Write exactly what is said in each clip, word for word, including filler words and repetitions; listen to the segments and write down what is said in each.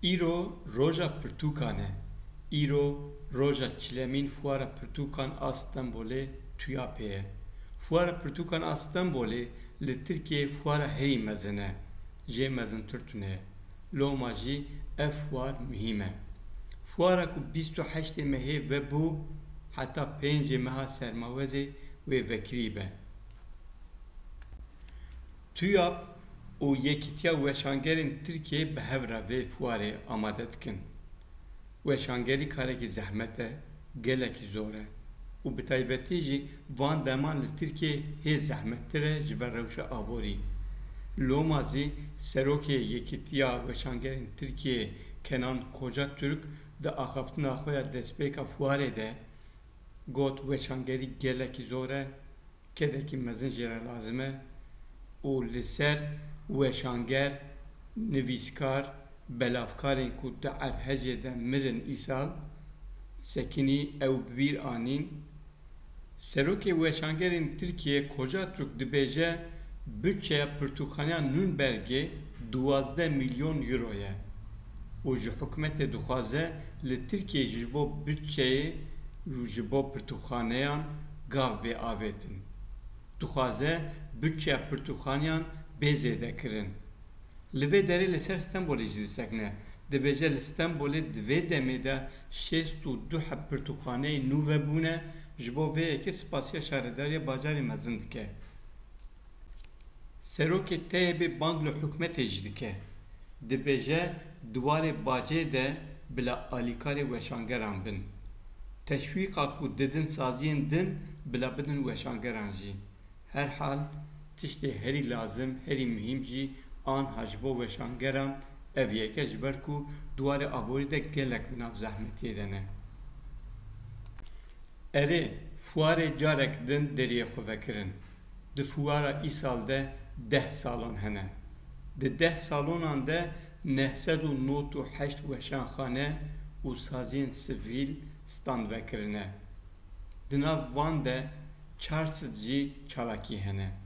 Îro roja pirtûkan e. Îro roja çilemîn fuara pirtûkan a Stenbolê tuya pê ye. Fuara pirtûkan a Stenbolê li Tirkiyeyê fuara herî mezin e. Jê mezintir tune ye. Loma jî ev fuar muhîm e. Fuara ku bîst û heştê mehê vebû, heta pêncê meha sermawezê wê vekirî be. TÜYAP û Yekîtiya Weşangerên Tirkiyê bi hev re vê fuarê amade dikin. Weşangerî karekî zehmet e, gelekî zor e û bi taybetî jî van deman li Tirkiyê hê zehmettir e ji ber rewşa aborî. Loma zî Serokê Yekîtiya Weşangerên Tirkiyê Kenan Kocaturk di axaftina xwe ya destpêka fuarê de got, weşangerî gelekî zor e, kedekî mezin jê re lazim e û li ser weşanger, nivîskar, belavkarên ku di erdhejê de mirin îsal sekinî ew bi bîr anîn. Serokê Weşangerên Tirkiyê Kocaturk dibêje, budçeya pirtûkxaneya Nürnbergê duwazdeh milyon euro ye û ji hikûmetê dixwaze li Tirkiyê ji bo budçeyê û ji bo pirtûkxaneyan gav bê avêtin. Dixwaze budçeya pirtûkxaneyan bê zêdekirin. Li vê derê li ser Stenbolê jî disekine. Dibêje li Stenbolê di vê demê de şêst û du heb pirtûkxaneyê nû vebûne, ji bo vê yekê spasiya şaredariya bajarê mezin dike. Serokê TYB'ê bang li hikûmetê jî dike. Dibêje di warê bacê de bila alîkarê weşangeran bin. Teşwîqa ku didin saziyên din bila bidin weşangeran jî. Her hal, tiştê herî lazim, herî muhîm jî anha ji bo weşangeran ev yek e, ji ber ku di warê aborî de gelek di nav zehmetiyê de ne. Erê, fuarê carek din deriyê xwe vekirin. Di fuara îsal de deh salon hene. Di deh salonan de neh sed û nod û heşt weşanxane û saziyên sivîl stand vekirine. Di nav van de çar sed jî çalakî hene.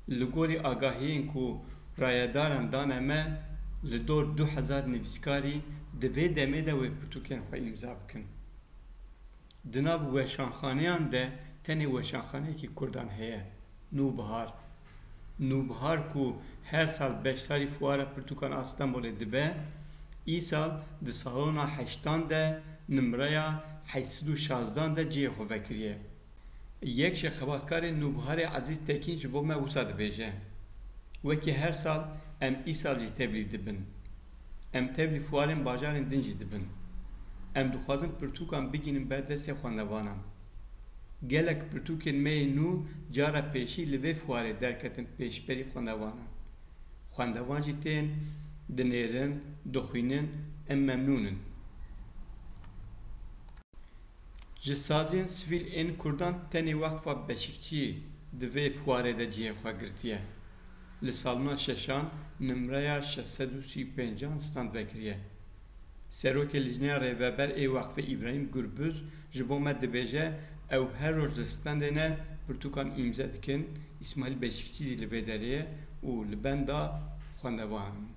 Li gorî agahiyên ku rayedaran dane me, li dor du hezar nivîskarî di vê demê de wê pirtûkên xwe îmza bikin. Di nav weşanxaneyan de tenê weşanxaneyekî Kurdan heye, Nûbihar. Nûbihar ku her sal beşdarî Fuara Pirtûkan a Stenbolê dibe, îsal di salona heştan de nimreya heşt sed û şazdan de cihê xwe vekiriye. Yek ji xebatkarên Nûbiharê Ezîz Tekîn ji bo me wisa dibêje, wekî her sal em îsal jî tevlî dibin. Em tevlî fuarên bajarên din jî dibin. Em dixwazin pirtûkan bigihînin ber destê xwendevanan. Gelek pirtûkên me yê nû cara pêşî li vê fuarê derketin pêşberî xwendevanan. Xwendevan jî tên, dinêrin, dixwînin, em memnûn in. Ji saziyên sivîl ên Kurdan tenê Weqfa Beşikçî di vê fuarê de cihê xwe girtiye. Li salona şeşan nimreya şeş sed û sî û pêncan stand vekiriye. Serokê Lijneya Rêveber ê Weqfê Îbrahîm Gurbuz ji bo me dibêje, ew her roj li standê ne pirtûkan îmze dikin, Îsmaîl Beşikçî jî li vê derê ye û li benda xwendevanan in.